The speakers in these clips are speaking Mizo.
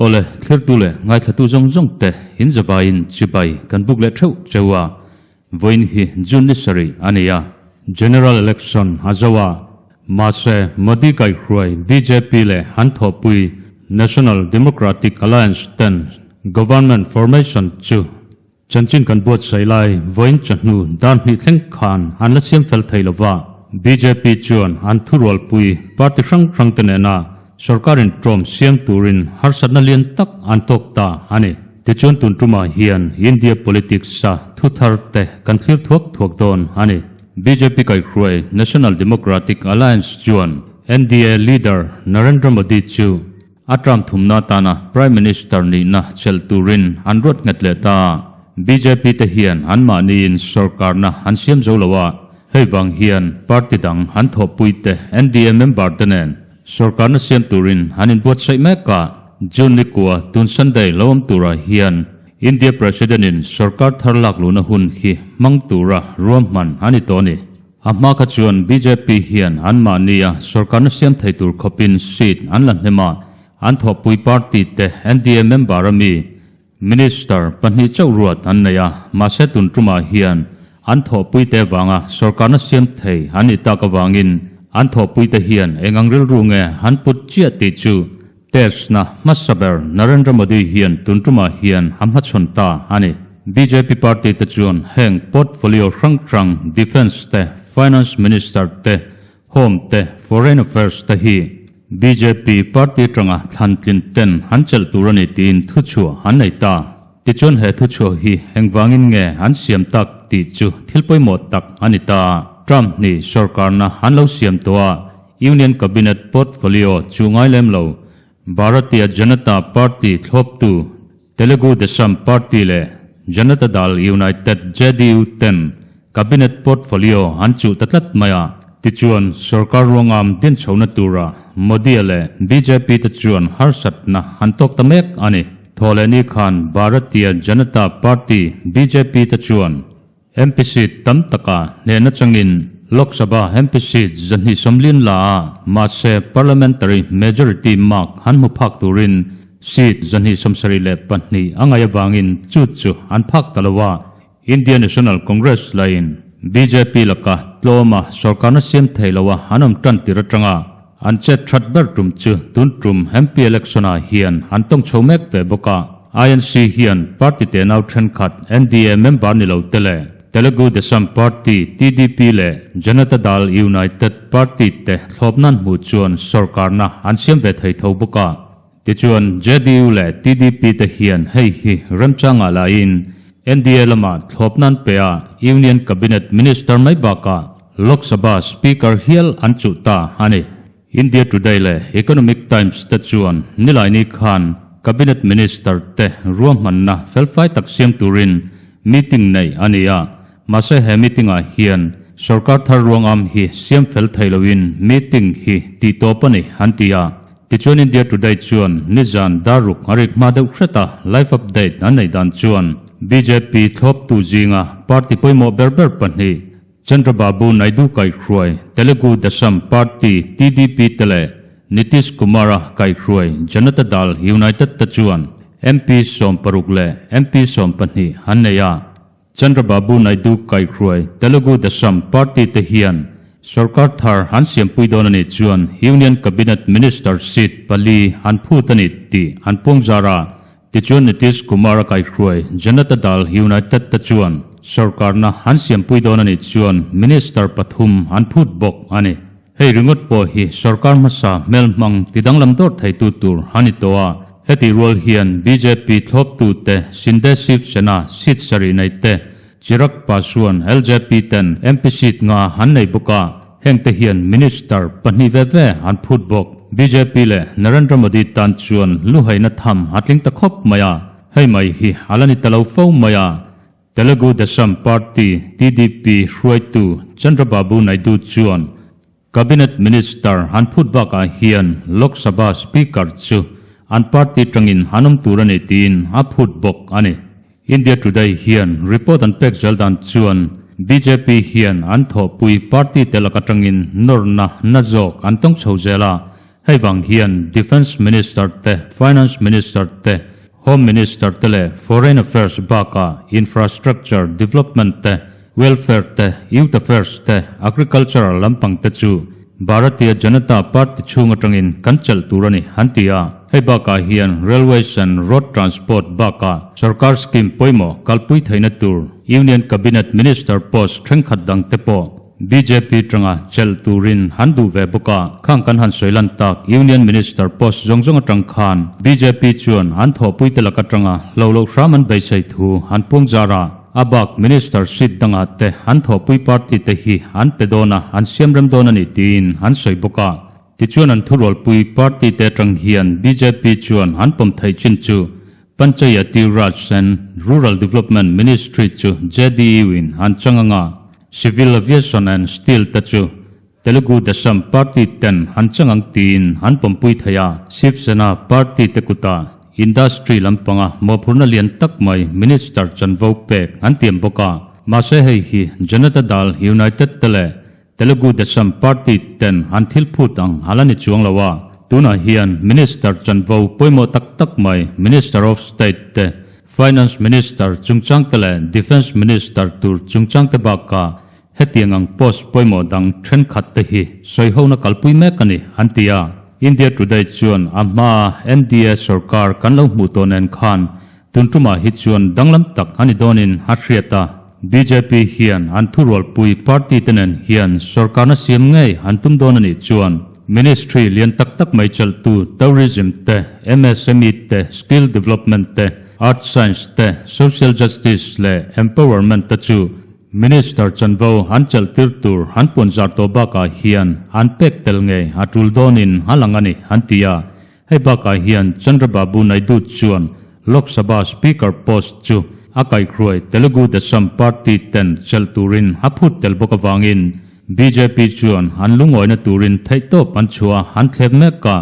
Awle, thlirtu leh ngaithlatu zawng zawng te in zavaiin chibai kan buk leh theuh cheu a, vawiin hi June ni sarih a ni a, General Election a zo a, mahse Modi kaihhruai bjp leh an thawhpui National Democratic Alliance ten Government Formation chu Chanchin kan buatsaih lai vawiin chawhnu dar hnih thleng khan an la siam fel thei lova, bjp chuan an thurualpui party hrang hrang te nena sorkarin tlawm siam turin harsatna lian tak an tawk ta a ni. Tichuan tun tumah hian India politics a thu thar te kan thlir thuak thuak dawn a ni. Bjp kaihhruai National Democratic Alliance chuan NDA leader Narendra Modi chu A term thumna atana Prime Minister nihna chelh turin an ruat nghet leh ta. Bjp te hian anmahniin sorkarna an siam zo lo a, hei vang hian party dang an thawhpui te NDA member te nen sorkarna siam turin an inbuatsaih mek a. June ni kua tun Sunday lo awm turah hian India President in sorkar thar lak luhna hun hi hmang tura ruahman a ni tawh a ni. A hma kha chuan bjp hian anmahnia sorkarna siam thei tur khawpin seat an la hnem a, an thawhpui party te NDA member a mi Minister pahnih chauh ruat an nei a, mahse tun tumah hian an thawhpui te vanga sorkarna siam thei an nih tak avangin an thawhpui te hian eng ang rilru nge an put chiah tih chu test na hmasa ber Narendra Modi hian tun tumah hian a hmachhawn ta a ni. Bjp party te chuan heng portfolio hrang hrang Defence te, Finance Minister te, Home te, Foreign Affairs te hi bjp party atanga thlan tlin ten an chelh tur a ni tiin thuchhuah an nei ta. Tichuan he thuchhuah hi engvangin nge an siam tak tih chu thil pawimawh tak a ni ta. Trump nih sorkarna an lo siam tawh a, Union Cabinet portfolio chu ngai lem lo. Bharatiya Janata Party thlawptu Telugu Desam Party leh Janata Dal United, JDU, ten Cabinet portfolio an chuh ta tlat mai a. Tichuan sorkar ruangam din chhohna tura Modi-a leh bjp te chuan harsatna an tawk ta mek a ni. Thawhlehni khan Bharatiya Janata Party, bjp, te chuan MP seat tam taka hnehna changin Lok Sabha MP seat 290 la a, mahse parliamentary majority mark han hmu phak turin seat 272 a ngaih avangin chu chu an phak ta lo a. India National Congress laiin bjp laka tlawma sorkarna siam thei loa an awm tan tir atanga an chet that ber tum chu tun tum MP election ah hian an tawng chho mek ve bawk a. INC hian party tenau thenkhat NDA member ni lo te leh Telugu Desam Party, TDP, leh Janata Dal United Party te thlawp nan hmuh chuan sorkarna an siam ve thei tho bawk a. Tichuan, JDU leh TDP te hian hei hi remchangah lahin NDA lamah thlawp nan pe a, Union Cabinet Minister mai bakah Lok Sabha Speaker hial an chuh ta a ni. India Today leh Economic Times te chuan Nilaini khan Cabinet Minister te ruahmanna felfai tak siam turin meeting neih a ni a, mahse he meeting-ah hian sorkar thar ruangam hi siam fel thei loin meeting hi tihtawp a ni an ti a. Tichuan India Today chuan nizan dar ruk a rik hma deuh hret a, live update an neih dan chuan bjp thlawptu zinga party pawimawh ber ber pahnih Chandrababu Naidu kaihhruai Telugu Desam Party, TDP, te leh Nitish Kumar-a kaihhruai Janata Dal United te chuan MP 60 leh MP 12 an nei a. Chandrababu Naidu kaihhruai Telugu Desam Party te hian sorkar thar an siampui dawn a nih chuan Union Cabinet Minister seat pali an phut a ni tih an puangzar a. Tichuan Nitish Kumar-a kaihhruai Janata Dal United te chuan sorkarna an siampui dawn a nih chuan Minister pathum an phut bawk a ni. Hei ringawt pawh hi sorkar hmasa hmelhmang tidanglam dawr theitu tur a ni tawh a, hetih rual hian bjp thlawptute Shinde Shiv Sena seat sarih nei te, Chirag Paswan LJP ten MP seat nga an nei bawk a, hengte hian minister pahnih ve ve an phut bawk. Bjp leh Narendra Modi tan chuan luhaina tham a tling ta khawp mai a, hei mai hi a la ni ta lo fo mai a. Telugu Desam Party, TDP, hruaitu Chandrababu Naidu chuan Cabinet Minister an phut bakah hian Lok Sabha Speaker chu an party tangin an awm tur a ni tiin a phut bawk a ni. India Today hian report an pek zel dan chuan bjp hian an thawhpui party te lak atangin nawrna na zawk an tawng chho zel a, hei vang hian Defence Minister te, Finance Minister te, Home Minister te leh Foreign Affairs bakah Infrastructure Development te, Welfare te, Youth Affairs te, Agricultural lampang te chu Bharatiya Janata Party chhung atangin kan chelh tur a ni, an ti a. Hei bakah hian Railways and Road Transport bakah sorkar scheme pawimawh kalpui theihna tur Union Cabinet Minister post thenkhat dang te pawh bjp tanga chelh turin han duh ve bawk a. Khang kan han sawi lan tak Union Minister post zawng zawng atang khan bjp chuan an thawhpui te lak atanga hlo loh hram an beisei thu an puang zar a. A bak Minister seat dangah te an thawhpui party te hi an pe dawn a, an siam rem dawn a ni tiin an sawi bawk a. Tichuan an thurualpui party te atang hian bjp chuan an pawm theih chin chu Panchayati Raj and Rural Development Ministry chu JDU in an chang anga Civil Aviation and Steel te chu Telugu Desam party ten an chang ang tiin an pawmpui thei a. Shiv Sena party te kutah Industry lampanga mawhphurhna lian tak mai Minister chanvo pek an tiam bawk a. Mahse hei hi Janata Dal United te leh Telugu Desam Party ten an thil phut ang a la ni chuang lo a, tunah hian Minister chanvo pawimawh tak tak mai Minister of State te, Finance Minister chungchang te leh Defence Minister tur chungchang te bakah hetiang ang post pawimawh dang thenkhat te hi sawihona kalpui mek a ni, an ti a. India Today chuan a hmaa NDA sorkar kan lo hmuh tawh nen khan Tun tumah hi chuan danglam tak a ni dawnin a hriat a, bjp hian an thurualpui party te nen hian sorkarna siam ngei an tum dawn a nih chuan Ministry lian tak tak mai chelhtu Tourism te, MSME te, Skill Development te, Earth Science te, Social Justice leh Empowerment te chu Minister chanvo an chelh tir tur an puanzar tawh bakah hian an pek tel ngei a tul dawnin a lang a ni, an ti a. Hei bakah hian Chandrababu Naidu chuan Lok Sabha Speaker post chu a kaihhruai Telugu Desam party ten chelh turin a phut tel bawk avangin bjp chuan an lungawina turin theihtawp an chhuah a, an thlep mek a,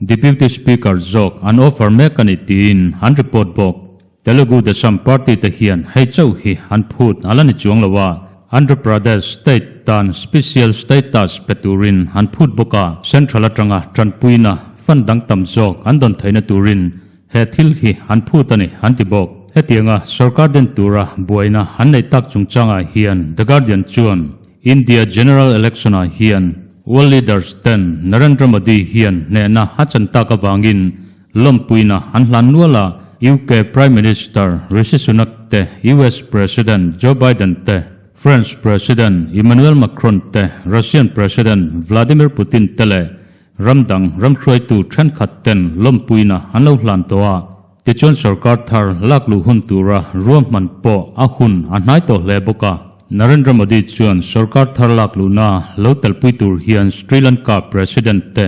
Deputy Speaker zawk an offer mek a ni tiin an report bawk. Telugu Desam party te hian hei chauh hi an phut a la ni chuang lo a, Andhra Pradesh state tan special status pe turin an phut bawk a, central atanga tanpuina fund dang tam zawk an dawn theihna turin he thil hi an phut a ni an ti bawk. Hetianga sorkar den tura buaina an neih tak chungchangah hian The Guardian chuan India General Election ah hian world leaders ten Narendra Modi hian hnehna a chan tak avangin Lawmpuina an hlan nual a, UK Prime Minister Rishi Sunak te, US President Joe Biden te, French President Emmanuel Macron te, Russian President Vladimir Putin te leh ram dang ram hruaitu thenkhat ten lawmpuina an lo hlan tawh a. Tichuan sorkar thar lak luh hun tura ruahman pawh a hun a hnai tawh hle bawk a. Narendra Modi chuan sorkar thar lak luhna lo telpui tur hian Sri Lanka President te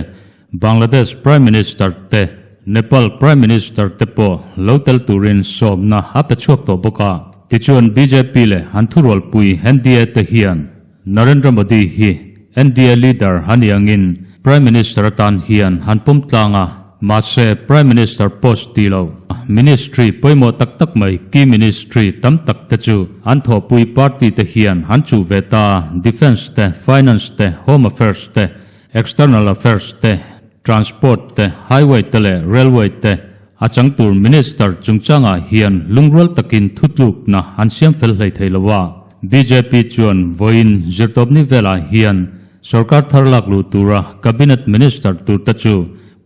Bangladesh Prime Minister te, Nepal Prime Minister te pawh lo tel turin sawmna a pe chhuak tawh bawk a. Tichuan bjp leh an thurualpui NDA te hian Narendra Modi hi NDA leader a ni angin Prime Minister atan hian an pawm tlang a, mahse Prime Minister post ti lo Ministry pawimawh tak tak mai key Ministry tam tak te chu an thawhpui party te hian an chuh ve ta, Defence te, Finance te, Home Affairs te, External Affairs te, Transport te, Highway te leh Railway te a chang tur Minister chungchangah hian lungrual takin thutlukna an siam fel hlei thei lo a. Bjp chuan vawiin zirtawpni velah hian sorkar thar lak luh tura Cabinet Minister turte chu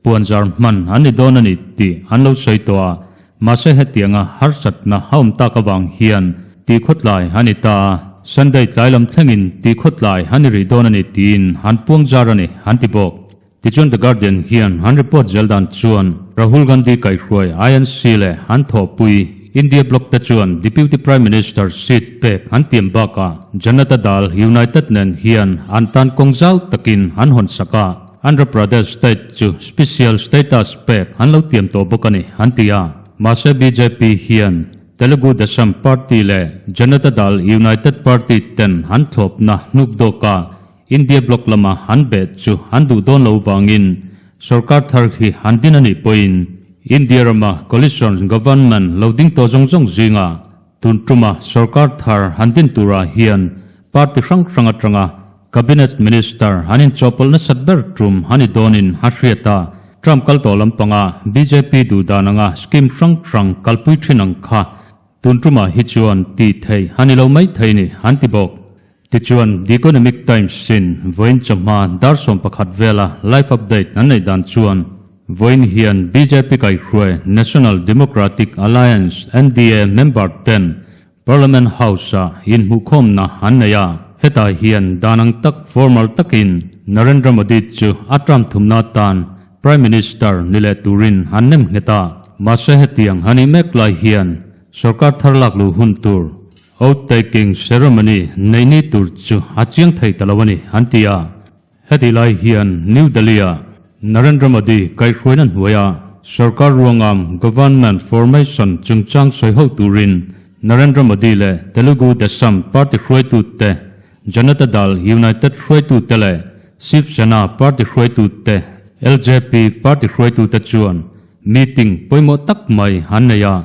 puanzar hman an ni dawn a ni tih an lo sawi tawh a. Mahse hetianga harsatna a awm tak avang hian tihkhawtlai a ni ta a, Sunday tlai lam thlengin tihkhawtlai a ni rih dawn a ni tiin an puang zar a ni, an ti bawk. Tichuan The Guardian hian an report zel dan chuan Rahul Gandhi kaihhruai INC leh an thawhpui India Bloc te chuan Deputy Prime Minister seat pek an tiam bakah Janata Dal United nen hian an tan kawng zau takin an hawn sak a. Andhra Pradesh state chu special status pek an lo tiam tawh bawk a ni, an ti a. Mahse bjp hian Telugu Desam Party leh Janata Dal United Party ten an thlawpna hnuk dawka India bloc lama an bet chu an duh dawn lo vangin sorkar thar hi an din a nih pawhin India rama coalition government lo ding tawh zawng zawng zinga. Tun tuma sorkar thar han din turah hian party hrang hrang atanga Cabinet Minister an inchawhpawlh nasat ber tum a ni dawnin a hriat a, Trump kal tawh lampanga bjp duh dan anga scheme hrang hrang kalpui thin ang kha tun tumah hi chuan tih theih a ni lo mai thei ni an ti bawk. Tichuan, The Economic Times-in vawiin chawhma dar 11 vela live update an neih dan chuan vawiin hian bjp kaihhruai National Democratic Alliance, NDA, member ten Parliament House-ah inhmuhkhawmna an nei a, hetah hian dan ang tak formal takin Narendra Modi chu a term thumna atan Prime Minister ni leh turin an nem nghet a. Mahse hetiang a nih mek lai hian sorkar thar lak luh hun tur oath taking ceremony neih ni tur chu a chiang thei ta lo a ni an ti a. Heti lai hian New Delhi-ah Narendra Modi kaihhruaina hnuaia sorkar ruangam Government Formation chungchang sawi ho turin Narendra Modi leh Telugu Desam party hruaitute, Janata Dal United hruaitute leh Shiv Sena party hruaitute, LJP party hruaitute chuan meeting pawimawh tak mai an nei a.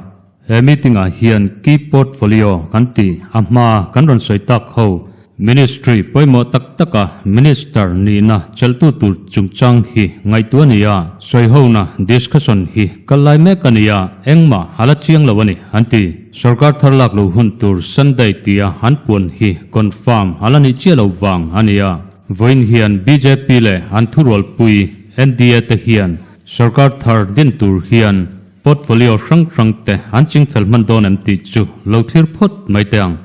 He meeting ah hian key portfolio kan tih a hma kan rawn sawi tak ho Ministry pawimawh tak tak a Minister nihna chelhtu tur chungchang hi ngaihtuah a ni a, sawihona discussion hi kal lai mek a ni a, engmah a la chiang lo a ni an ti. Sorkar thar lak lo hun tur Sunday tia an puan hi confirm a la nih chiah lo vang a ni a, vawiin hian bjp leh an thurualpui NDA te hian sorkar thar din tur hian Portfolio hrang hrang te an chingfel hman dawn em tih chu lo thlir phawt mai teh ang.